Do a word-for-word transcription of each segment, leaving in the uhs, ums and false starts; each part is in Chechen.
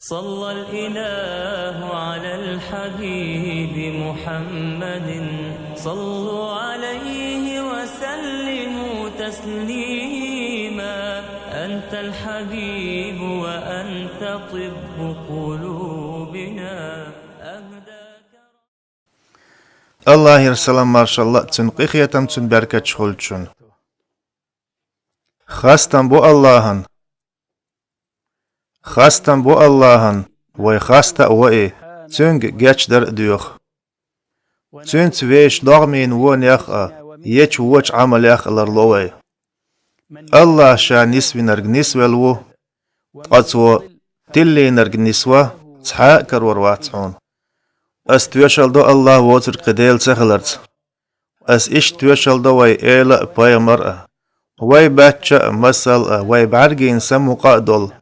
صلى الإله على الحبيب محمد. صلوا عليه وسلموا تسليما. أنت الحبيب وأنت طب قلوبنا. أهداك Аллахьера салам-маршалла, цуьнан къинхетам, цуьнан беркаташ хуьлда шуна. Хастам бу Аллахьан. Хастам бу Аллахьан, вай хаста а во и, Цуьнга гечдар а доьху. Цуьнца вешан догӀмийн вонех а, ечу вочу Ӏамалех а ларло вай. Аллахь Ша нисвинарг нисвелла ву, ткъа Цо тиллийнарг нисва, цхьа а карор вац хьуна. Ас тоьшалла до Аллахь воцург кхин Дела ца хиларца. Ас иштта тоьшалла до вай эла а, пайхамар а, вай баьчча а, масал а, вай бӀаьргийн самукъа а долу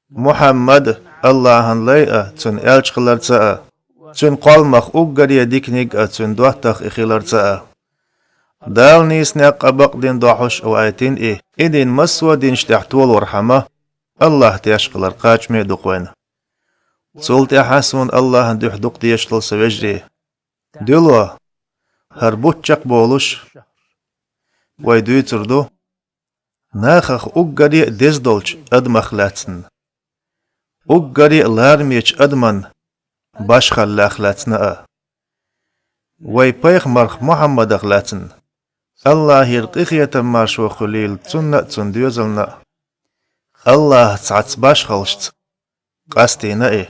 Мухьаммад Аллахьан лай а, цуьнан элча хиларца а, цуьнан кхолламах уггаре диканиг а, цуьнан доттагӀа и хиларца а. Дала нийса некъ а, бакъдин дохьуш а вайтина и, и дин массо а динаш тӀехь толорхьама, Аллахь теш хилар кхачаме а ду-кх вайна. Цул тӀаьхьа суна Аллахьан дуьхьа дукха дешалла, сан вежарий. Дуьло, хӀара бутт чекхболуш, вай дуьйцур ду нахах уггаре а деза долчу адамах лаьцна, уггаре а ларамечу адаман башхаллех лаьцна а, вай пайхамарх Мухьаммадах лаьцна, Аллахьера къинхетам-маршо хуьлийла цунна а, цуьнан доьзална а. Аллахьа цхьацца башхаллашца къастийна и.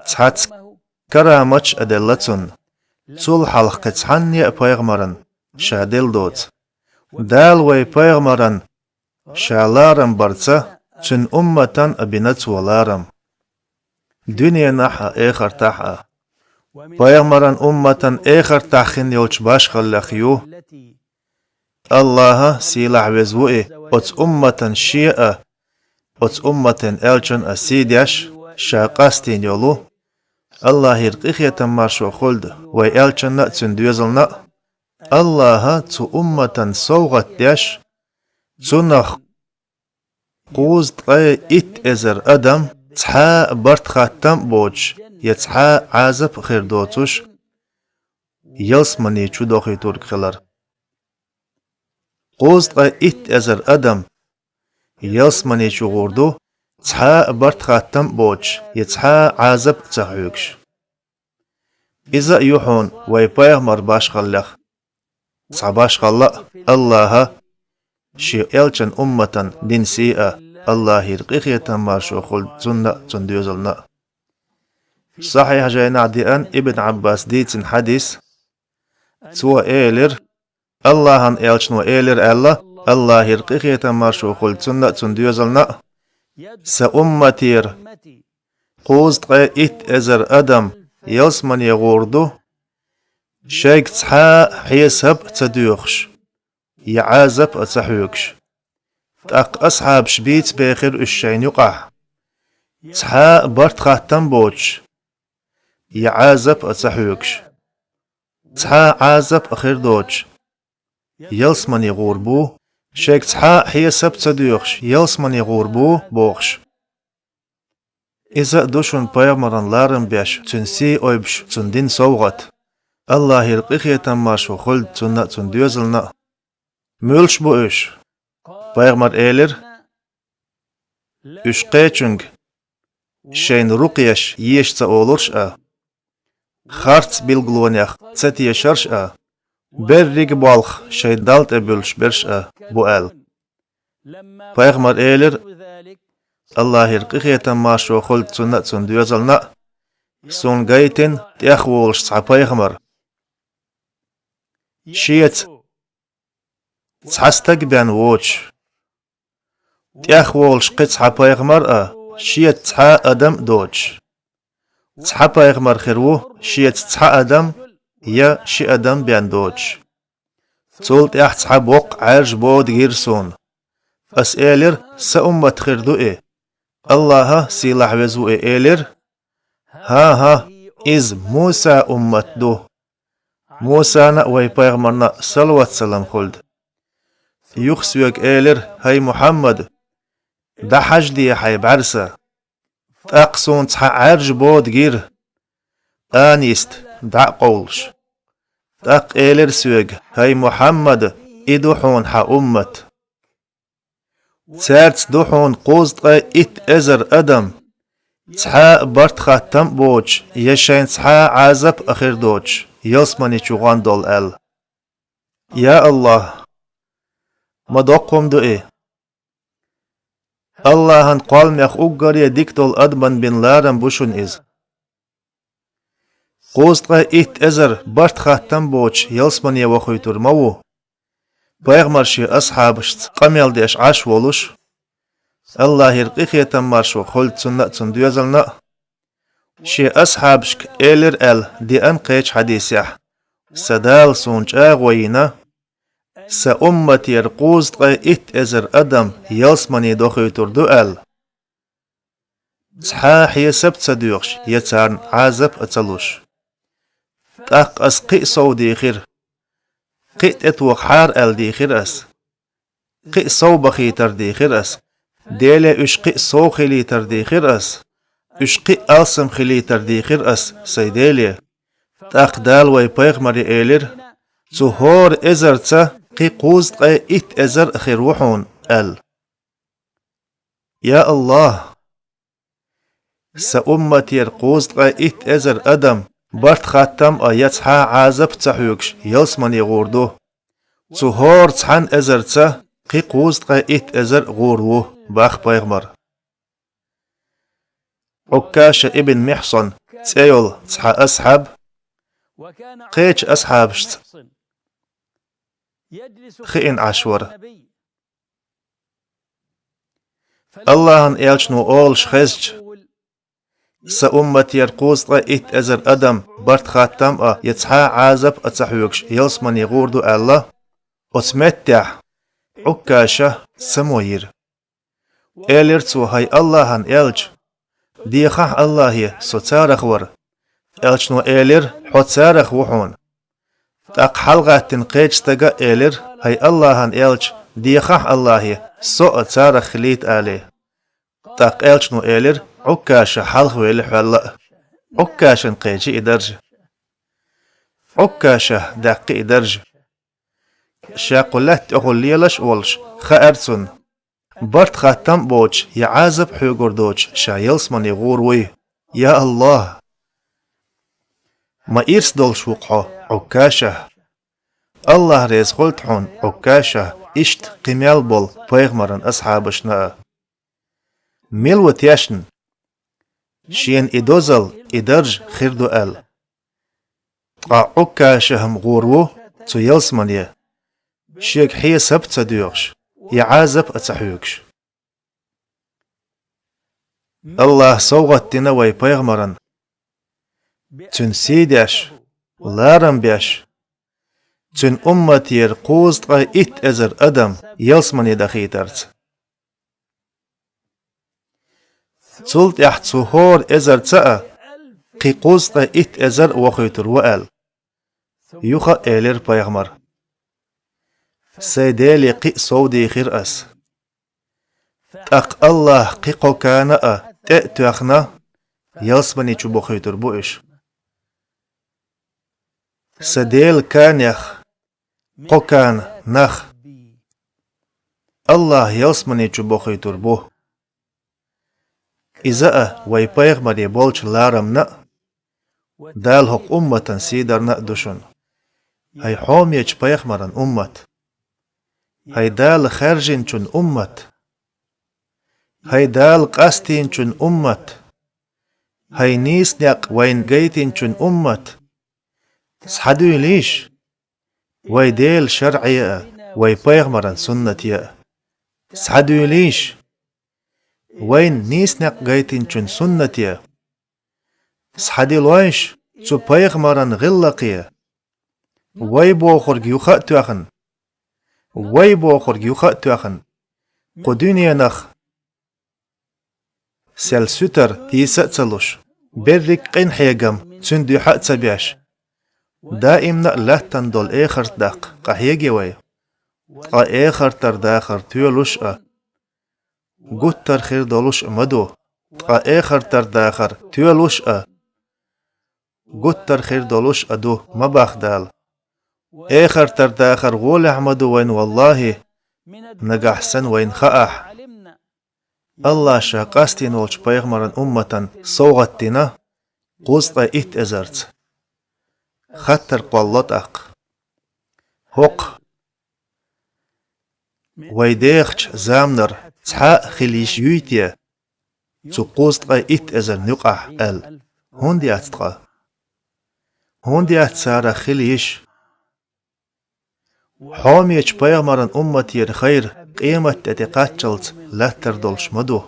Цхьацца караматаш а делла цунна. Цул хьалха кхин цхьанне а пайхамаран Ша делла доцу. Дала вай пайхамаран Ша ларам барца, цуьнан умматан а бина Цо ларам. Дуьненахь а, эхартахь а. Пайхамаран умматан эхартахь хин йолчу башхаллех ю. Аллахьа, сийлахь веза ву и, оцу умматан Шен а, оцу умматан элчан а сий деш, Ша къастийна йолу, Аллахьера къинхетам-маршо хуьлда вай элчанна а, цуьнан доьзална а. Аллахьа цу умматан совгӀат деш, цунах кхузткъе итт эзар адам цхьа а барт-хаттам а боцуш, я цхьа а Ӏазап а хир доцуш, ялсамани чу дохуьйтург хилар. Кхузткъе итт эзар адам ялсамани чу гӀур ду, цхьа а барт-хаттам а боцуш, я цхьа а Ӏазап а ца хьоьгуш. Иза а ю хьуна вай пайхамар башхаллех цхьа башхалла а, Аллахьа Шен элчан умматан дина сий а, Аллахьера къинхетам-маршо хуьлда цунна а, цуьнан доьзална а. Сахьихь жайнахь деана Ибн Ӏаббаса дийцина хьадис. Цо элира, Аллахьан элчано элира аьлла, Аллахьера къинхетам-маршо хуьлда цунна а, цуьнан доьзална а: «Сан умматера кхузткъе итт эзар адам ялсамане гӀур ду, шайга цхьа а хьесап а ца доьхуш, я Ӏазап а ца хьоьгуш». ТӀаккха асхьабаш бийца бехира уьш шайна юкъахь, цхьа а барт-хаттам боцуш, я Ӏазап а ца хьоьгуш. Цхьа а Ӏазап а хир доцуш, ялсамане гӀур бу, шайга цхьа а хьесап а ца доьхуш, ялсамане гӀур бу, бохуш. Иза а ду шуна пайхамаран ларам беш, цуьнан сий ойбуш, цуьнан дина совгӀат. Аллахьера къинхетам-маршо хуьлда цунна а, цуьнан доьзална а. Муьлш бу уьш? Пайхамар элира: «Уьш кхечуьнга шайна рукъ еш, еша ца олурш а, харц билгалонех ца тешарш а, берриг а болх шайн Далла тӀе буьллуш берш а бу», — аьлла. Пайхамар элира, Аллахьера къинхетам-маршо хуьлда цунна а, цуьнан доьзална а: «Суна гайтина тӀехволуш цхьа пайхамар. Шеца цхьа стаг бен воцуш, тӀехволуш кхин цхьа пайхамар а, шеца цхьа а адам а доцуш. Цхьа пайхамар хир ву, шеца цхьа адам я ши адам бен доцуш. Цул тӀаьхьа цхьа боккха Ӏаьржа бода гира суна». Ас элира: «Сан уммат хир ду и». Аллахьа, сийлахь веза ву и, элира: «ХӀан-хӀа, иза Муса уммат ду». Мусана а, вай пайхамарна а салават-салам хуьлда. Юха соьга элира: «ХӀай Мухьаммад, дӀахьажде хьайн бӀаьрса». ТӀаккха суна цхьа Ӏаьржа бода гира, анист, дӀа а къовлуш. ТӀаккха элира соьга: «ХӀай Мухьаммад, и ду хьуна хьан уммат. Цаьрца ду хьуна кхузткъе итт эзар адам, цхьа а барт-хаттам а боцуш, я шайн цхьа а Ӏазап а хир доцуш, ялсамани чу гӀон долу», — аьлла. Я АллахӀ! Ма доккха хӀума ду и! АллахӀан кхолламех уггаре дика долу адаман бина ларам бу шуна иза. Кхузткъе итт эзар барт-хаттам боцуш ялсамане вохуьйтур ма ву. Пайхамар шен асхьабашца къамел деш Ӏаш волуш, АллахӀера къинхетам, маршо хуьлда цунна а, цунна доьзална а, шен асхьабашка элира аьлла деана кхечу хьадисехь: «Сан Дала суна чӀагӀо йина, сан умматера кхузткъе итт эзар адам ялсамане дохуьйтур ду», — аьлла. Цхьа а хьесап а ца доьхуш, я царна Ӏазап а ца луш. ТӀаккха ас кхин а сов дийхира. Кхин а тӀетохахьара аьлла дийхира ас. Кхин а сов бахийтар дийхира ас. Деле уьш кхин а сов хилийтар дийхира ас. Уьш кхин а алсам хилийтар дийхира ас, сайн Деле. ТӀаккха Дала вайн пайхамаре элира: «Цу хӀора эзарца кхин кхузткъе итт эзар а хир ву хьуна», — аьлла. Я АллахӀ! Сан умматера кхузткъе итт эзар адам барт-хаттам а, я цхьа а Ӏазап а ца хьоьгуш, ялсамане гӀур ду. Цу хӀора цхьана эзарца кхин кхузткъе итт эзар а гӀур ву, бах пайхамар. Ӏуккаша ибн Михьсан цӀе йолу цхьа асхьаб кхечу асхьабашца хиъна Ӏаш вара. АллахӀан элчано олуш хезча: «Сан умматера кхузткъе итт эзар адам барт-хаттам а, я цхьа а Ӏазап а ца хьоьгуш, ялсамане гӀур ду», — аьлла, оцу меттехь Ӏуккаша само йира. Элира цо: «ХӀай АллахӀан элча, дехахьа АллахӀе, со царах вара». Элчано элира: «Хьо царах ву хьуна». ТӀаккха хьалагӀаьттина кхечу стага а элира: «ХӀай АллахӀан элча, дехахьа АллахӀе, со а царах хилийта», — аьлла. ТӀаккха элчано элира: «Ӏуккаша хьалхавелла хьол а». Ӏуккашана кхечи и даржа. Ӏуккаша даьккхи и даржа. Ша кху лаьтта тӀехула лелаш а волуш, хаьара цунна: барт-хаттам а боцуш, я Ӏазап а хьоьгур доцуш, ша ялсамане гӀур вуй. Я АллахӀ! Ма ирс долуш ву-кх хьо, Ӏуккаша! АллахӀ реза хуьлда хьуна, Ӏуккаша, иштта кхин мел болу пайхамаран асхьабашна а. Мила ву тешна? Шена и дозалла, и даржа хир ду аьлла. Ткъа Ӏуккаша-м гӀур ву цу ялсамане, шега хьесап а ца доьхуш, я Ӏазап а ца хьоьгуш. АллахӀа совгӀат дина вай пайхамаран, цуьнан сий деш, ларам беш, цуьнан умматера кхузткъе итт эзар адам ялсамане дахийтарца. Цул тӀаьхьа цу хӀора эзарца а кхин кхузткъе итт эзар а вохуьйтур ву аьлла. Юха а элира пайхамар: «Сайн Деле кхин а сов дийхира ас. ТӀаккха АллахӀа кхин кхо кана а тӀе а тоьхна, ялсамани чу бохуьйтур бу уьш». Сан Делан канех кхо кана нах АллахӀа ялсамани чу бохуьйтур бу. Иза а вай пайхамаре болчу ларамна а, Дала хӀокху умматан сий дарна а ду шуна. ХӀай хьомечу пайхамаран уммат! ХӀай Дала хаьржинчун уммат! ХӀай Дала къастийначун уммат! ХӀай нийса некъ вайна гайтинчун уммат! Схьадуьйлийша вай Делан шарӀе а, вай пайхамаран суннате а. Схьадуьйлийша вайна нийса некъ гайтинчун суннате. Схьадилойша цу пайхамаран гӀиллакхе. Вай бохург юха а тоьхна, вай бохург юха а тоьхна, кху дуьненах сел суьтар тийса а ца луш, берриг къинхьегам цуьнан дуьхьа а ца беш, даимна а лаьттан долу эхарт даккха къахьеге вай. Ткъа эхартара дахар тоьлуш а, гуттар хир долуш а ма ду. ткъа эхартара дахар тоьлуш а, гуттар хир долуш а ду, ма боху Дала. Эхартара дахар гӀолехь ма ду вайна, валлахӀи, нагахь санна вайна хаахь. АллахӀа Ша къастийна волчу пайхамаран умматана совгӀат дина кхузткъе итт эзарца. Хаттар кхоллало тӀаккха: хӀокху вай дехачу заманара цхьа а хила йиш юй те цу кхузткъе итт эзарна юкъахь аьлла? ХӀунда яц ткъа? ХӀунда яц царах хила йиш? Хьомечу пайхамаран умматера хайр къематде тӀекхаччалц лаьттар долуш ма ду.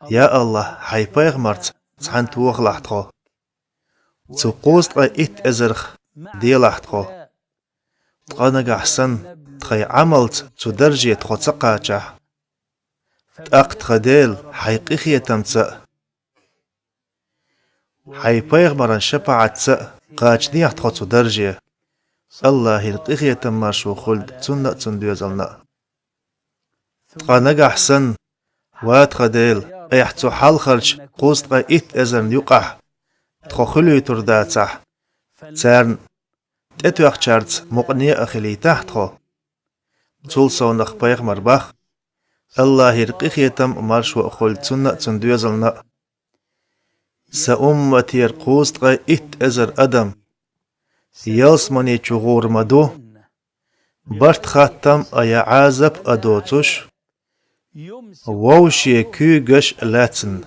Я АллахӀ, хьайн пайхамарца цхьаьна тохалахь тхо. Цу кхузткъе итт эзарх делахь тхо. Ткъа нагахь санна тхайн Ӏамалца цу дарже тхо ца кхачахь, тӀаккха тхан Дела, хьайн къинхетамца а, хьайн пайхамаран шапаӀатца а кхачадехьа тхо цу дарже. АллахӀера къинхетам, маршо хуьлда цунна а, цуьнан доьзална а. Ткъа нагахь санна, ва тхан Дела, айхьа цу хьалхарчу кхузткъе итт эзарна юкъахь тхо хуьлуьйтур дацахь, царна тӀетоьхначаьрца мукъане а хилийтахь тхо. Цул совнах пайхамара боху, АллахӀера къинхетам а, маршо а хуьлда цунна а, цуьнан доьзална а: сан умматера кхузткъе итт эзар адам ялсамани чу гӀур ма ду, барт хаттам а я Ӏазап а доцуш, вовшийн куьйгаш а лаьцна.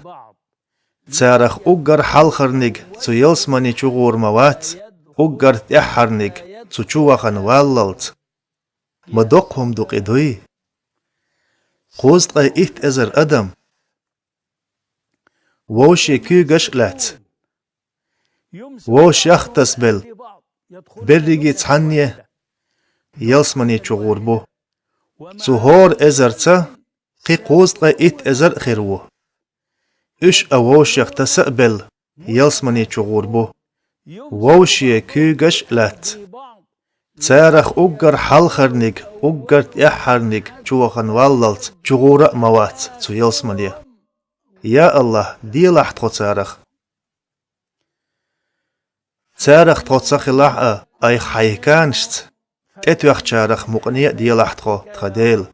Царах уггар хьалхарниг цу ялсамани чу гӀур ма вац, уггар тӀаьххьарниг цу чу вахана валлалц. Ма доккха хӀума ду-кх и, дуй? Кхузткъе итт эзар адам вовшийн куьйгаш а лаьцна, вовшех а тасабелла, берриге а цхьанне ялсамани чу гӀур бу. Цу хӀора эзарца кхин кхузткъе итт эзар а хир ву. Уьш а вовшех таса а белла, ялсамани чу гӀур бу, вовшийн куьйгаш а лаьцна. Царах уггар хьалхарниг, уггар тӀаьххьарниг чу вахана валлалц чу гӀур а ма вац цу ялсамане. Я АллахӀ, делахь тхо царах. Царах тхо ца хилахь а, айхьа хьайн канашца тӀетоьхначарах мукъане а делахь тхо, тхан Дела.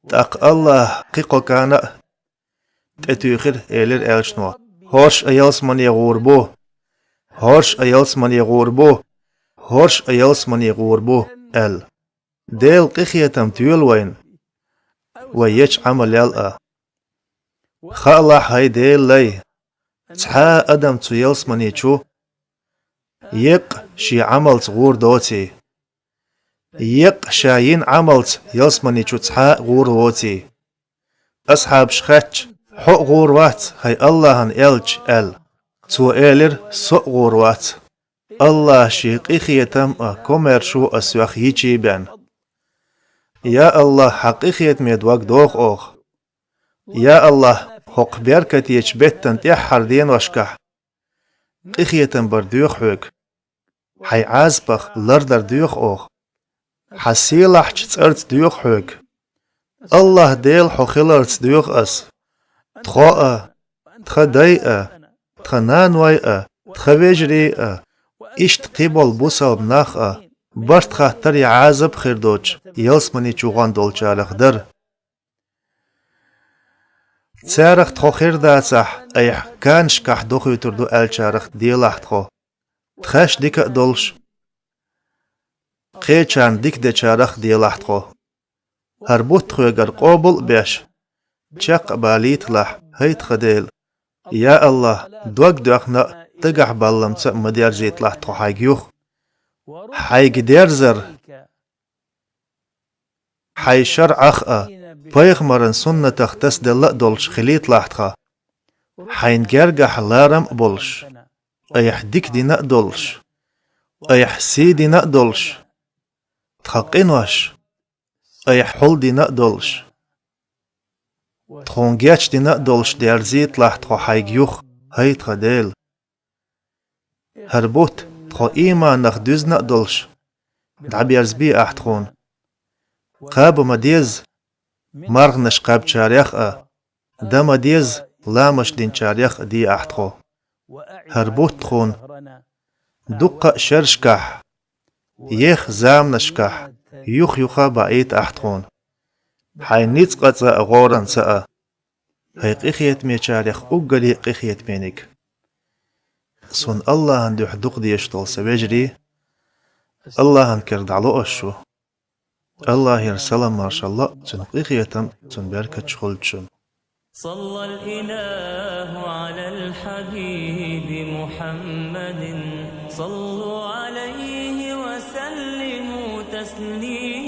ТӀаккха АллахӀа кхин кхо кана а тӀетуьйхира, элира элчано: «ХӀорш а ялсамане гӀур бу, хӀорш а ялсамане гӀур бу, хӀорш а ялсамане гӀур бу», – аьлла. Делан къинхетам тоьла вайна, вай ечу Ӏамалел а. Хаалахь, хӀай Делан лай, цхьа а адам цу ялсамани чу еккъа шен Ӏамалца гӀур доций, еккъа ша йина Ӏамалца ялсамани чу цхьа а гӀур воций. Асхьабаша хаьттира: «Хьо а гӀур вац, хӀай АллахӀан элча?» – аьлла. Цо элира: «Со а гӀур вац. АллахӀа шен къинхетам а, комаьршо а соьх йичий бен. Я АллахӀ, хьан къинхетаме дог доху оха. Я АллахӀ, хӀокху беркатечу беттан тӀаьххьара деношкахь къинхетам бар доьху хьоьга. Хьайн Ӏазапах лардар доьху оха. Хьан сийлахьчу цӀарца доьху хьоьга. АллахӀ Дела хьо хиларца доьху ас. Тхо а, тхан дай а, тхан наной а, тхан вежарий а, иштта кхин болу бусалба нах а, барт хаттар я Ӏазап хир доцуш, ялсамани чу гӀан долчарах дара. Царах тхо хир дацахь, айхьа канашкахь дохуьйтур ду аьллачарах делахь тхо, тхаьш дика а долуш, кхечарна дика дечарах делахь тхо. ХӀара бутт тхоьгара къобал а беш, чекх а балийталахь, хӀай тхан Дела. Я АллахӀ, дог доьхна а, дагахь балламца а ма дерзийталахь тхо хьайга юха. Хьайга дерзар хьайн шарӀах а, пайхамаран суннатах тасаделла а долуш хилийталахь тхан. Хьайна гергахь ларам а болуш, айхьа дика дина а долуш, айхьа сий дина а долуш, тхан къинош айхьа хьулдина а долуш, тхуна гечдина а долуш дерзийталахь тхо хьайга юха, хӀай тхан Дела. ХӀара бутт тхо ийманах дуьзна а долуш, дӀаберзабе ахь тхуна. Кхаба ма дезза марханаш кхаьбначарех а, Дан ма деза, ламаз динчарех а де ахь тхо. ХӀара бутт тхуна дуккха а шерашкахь, еха заманашкахь юх-юха а баийта ахь тхуна. Хьайн ницкъаца а, гӀоранца а. ХӀай къинхетамечарех уггаре къинхетамениг. Суна АллахӀан дуьхьа дукха дезаш долу сан вежарий, АллахӀан кара дӀало ас шу. АллахӀера салам-маршалла а, Цуьнан къинхетам а, Цуьнан беркаташ а хуьлда шуна. صلى الإله على الحبيب محمد. صلوا عليه وسلموا تسليما.